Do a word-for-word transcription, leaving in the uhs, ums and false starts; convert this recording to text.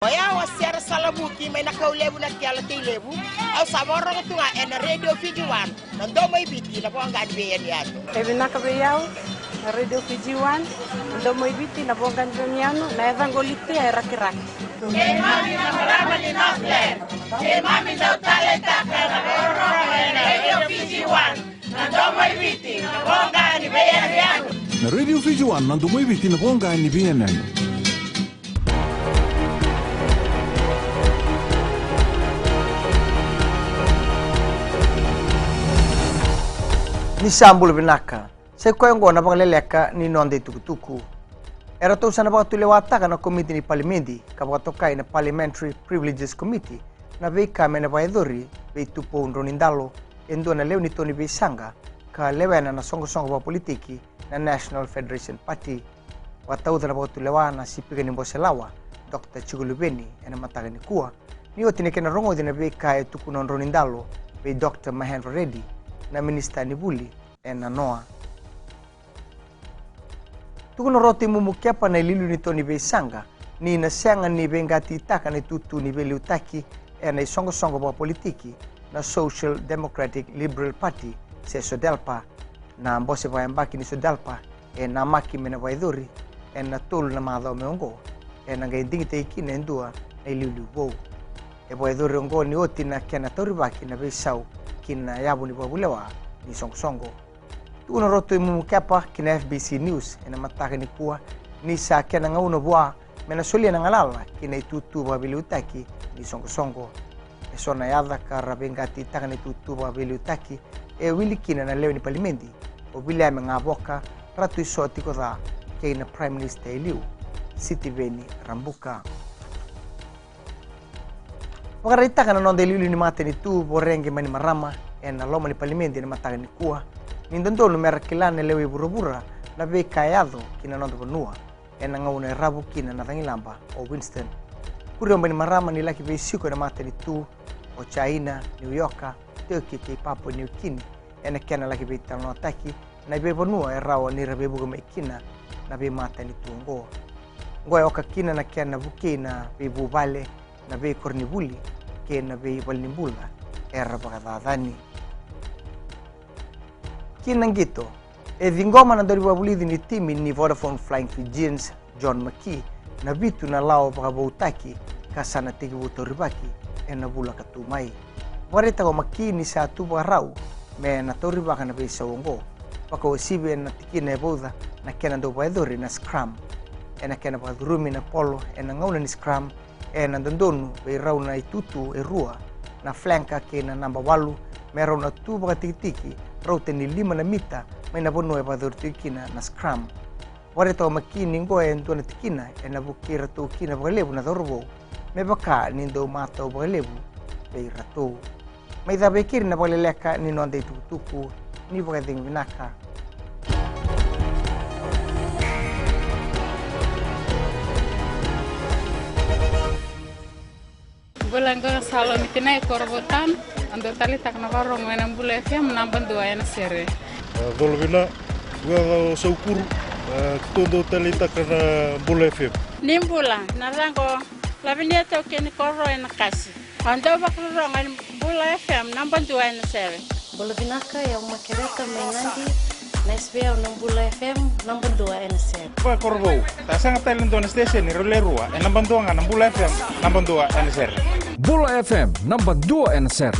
O yau a Sera Salavuki mai na Kaulevu na Kela Teilevu. Au sa vakarorogo tu ga ena Radio Fiji One, na domo i Viti, na voqa ni veiyanuyanu. E vinaka vei au na Radio Fiji One, na domo i Viti, na voqa ni veiyanuyanu, na yacaqu o Litia e Rakiraki. Keimami na marama ni Northland, keimami dau taleitaka na vakarorogo ena Radio Fiji One, na domo i Viti, na voqa ni veiyanuyanu. Na Radio Fiji One, na domo i Viti, na voqa ni veiyanuyanu. Ni sa bula vinaka. Sa i koya oqo na vakaleleka ni noda itukutuku. Eratou sa na vakatulewataka na komiti ni palimedi ka vakatokai na Parliamentary Privileges Committee na veika me na vakayacori vei Tupou Dronidalo, e dua na lewe ni to ni veisaqa ka lewena na soqosoqo vakapolitiki na National Federation Party. Vakatauca na vakatulewa na Sipika ni Bose Lawa, Doctor Jiko Luveni, ena mataka nikua, ni oti na kena rogoci na veika e tukuna o Dronidalo vei Doctor Mahendra Reddy, na minisita ni vuli, ena noa. Tukuna o Roto i Mumukepa na iliuliu ni to ni veisaqa ni na sega ni veiqatitaka na itutu ni veiliutaki ena isoqosoqo vakapolitiki na Social Democratic Liberal Party, se SODELPA. Na bose vakayabaki ni SODELPA e namaki me na vakayacori ena tolu na macawa mai oqo, ena qai digitaki kina e dua na iliuliu vou. E vakayacori oqo ni oti na kena taurivaki na veisau ki na yavu ni vakavulewa ni soqosoqo. Tukuna o Roto i Mumukepa ki na F B C News ena mataka nikua ni sa kena gauna vua me na solia na galala ki na itutu vakaveiliutaki ni soqosoqo. E so na yaca ka ra veiqatitaka na itutu vakaveiliutaki e wili kina na lewe ni palimedi, o Viliame Gavoka, Ratu Isoa Tikoca, kei na Prime Minister e liu, Sitiveni Rabuka. Vakaraitaka na noda iliuliu ni matanitu, Voreqe Bainimarama, ena loma ni palimedi ena mataka nikua, ni dodonu me ra kila na lewe i vuravura na veika e yaco ki na noda vanua ena gauna e ravu kina na cagilaba o Winston. Kuria o Bainimarama ni laki veisiko ena matanitu o Jaina, Niuyoka, Turkey kei Papua Niukini ena kena laki veitalanoataki na veivanua e rawa ni ra veivuke mai kina na veimatanitu oqo. Oqo e oka kina na kena vukei na veivuvale, na veikoronivuli kei na veivalenibula era vakacacani. Ki na qito, e ciqoma na daunivakavulici ni timi ni Vodafone Flying Fijians, John McKee, na vitu na lawa vakavoutaki ka sa na tekivu taurivaki ena vula ka tu mai. Vakaraitaka o McKee ni sa tu vakarau me na taurivaka na veisau oqo, vakauasivi ena tikina e vauca na kena dau vakayacori na scrum. Ena kena vakacurumi na polo ena gauna ni scrum, ena dodonu vei rau na itutu e rua, na flanker kei na naba walu, me rau na tu vakatikitiki rauta ni lima na mita mai na vanua e vakayacori tiko kina na scrum. Vakaraitaka o McKee ni oqo e dua na tikina ena vukei iratou kina vakalevu na cauravou, me vaka ni dau matau vakalevu vei iratou. Mai cava e keri na vakaleleka ni noda itukutuku, ni vakacegu vinaka. Bula, qo na Salomi Tinai, Korovou Town. Au dau taleitaka na vakarorogo ena Bula F M, naba dua ena sere. E, colo vina, qo o Saukuru, e, keitou dau taleitaka na Bula F M. Ni bula, na yacaqu o Lavinia Taukei ni Koro ena Kasi. Au dau vakarorogo ena Bula F M, naba dua ena sere. Bula vinaka, o yau Makereta mai Nadi. Nice vei au na Bula F M, naba dua ena sere. Vakakorovou, sa sega tale e dua na station, rau le rua, e naba dua ga na Bula F M, naba dua ena sere. Bula F M, naba dua ena sere.